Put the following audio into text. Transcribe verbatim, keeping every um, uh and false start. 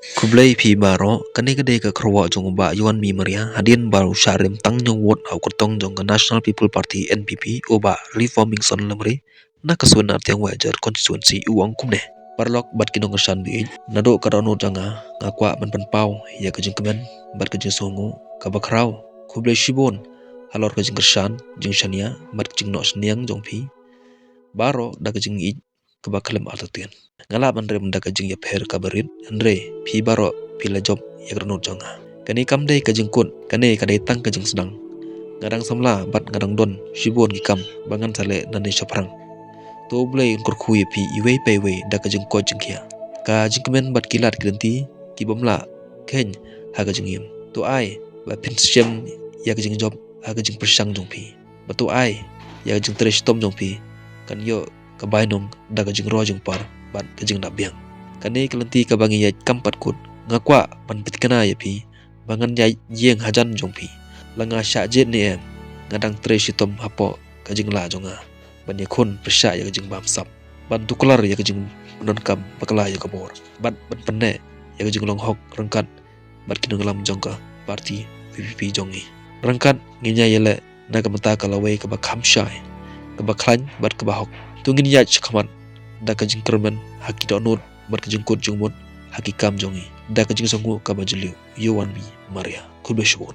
Khublei phi baroh, kane ka dei ka kyrwoh jong u Bah Yowanmi Maria, hadien ba u shah rim tang hynñiew vote ha u kyrtong jong ka National People Party, N P P, u Bah Reformingson Lymri, na ka Sohra Tiangwai Jar constituency, u ong kumne. Paralok bad ki nongkyrshan ba ïeit, naduh ka dohnud jong nga, nga kwah ban pynpaw ïa ka jingkmen bad ka jingsngewnguh kaba khraw. Khublei shibun halor ka jingkyrshan, jingshaniah bad ka jingnoh synñiang jong phi baroh da ka jingïeit kaba khlem artatien. Nga lah ban rim da ka jingïapher kaba rit, hynrei phi baroh phi la jop ïa ka dohnud jong nga. Kane kam dei ka jingkut, kane ka dei tang ka jingsdang. Nga dang samla bad nga dang don shibun ki kam ba ngan sa leh nangne shaphrang. To U Blei un kyrkhu ïa phi iwei pa iwei da ka jingkoit jingkhiah, ka jingkmen bad ki lad ki lynti ki bym lah kheiñ ha ka jingim. To ai ba phin shem ïa ka jingjop ha ka jingpyrshang jong phi. Bad to ai ïa ka jingtrei shitom jong phi kan ïoh ka bainong da ka jingroi jingpar bad ka jingdap biang. Kane ka lynti kaba ngi ïaid kam pat kut, nga kwah ban pynthikna ïa phi ba ngan ïaid ïeng hajan jong phi. La nga shah jied ne em, nga dang trei shitom hapoh ka jinglah jong nga ban ïakhun pyrshah ïa ka jingbamsap, ban tuklar ïa ka jingpyndonkam bakla ïa ka bor bad ban pynneh ïa ka jinglong hok ryngkat bad ki nongïalam jong ka party V P P jong ngi. Ryngkat ngin ïa ïaleh na ka bynta ka lawei kaba kham shai, kaba khlaiñ bad kaba hok. To ngin ïaid shakhmat da ka jingkyrmen ha ki dohnud bad ka jingkut jingmut ha ki kam jong ngi da ka jingsngewnguh kaba jylliew. Yowanmi Maria. Khublei shibun.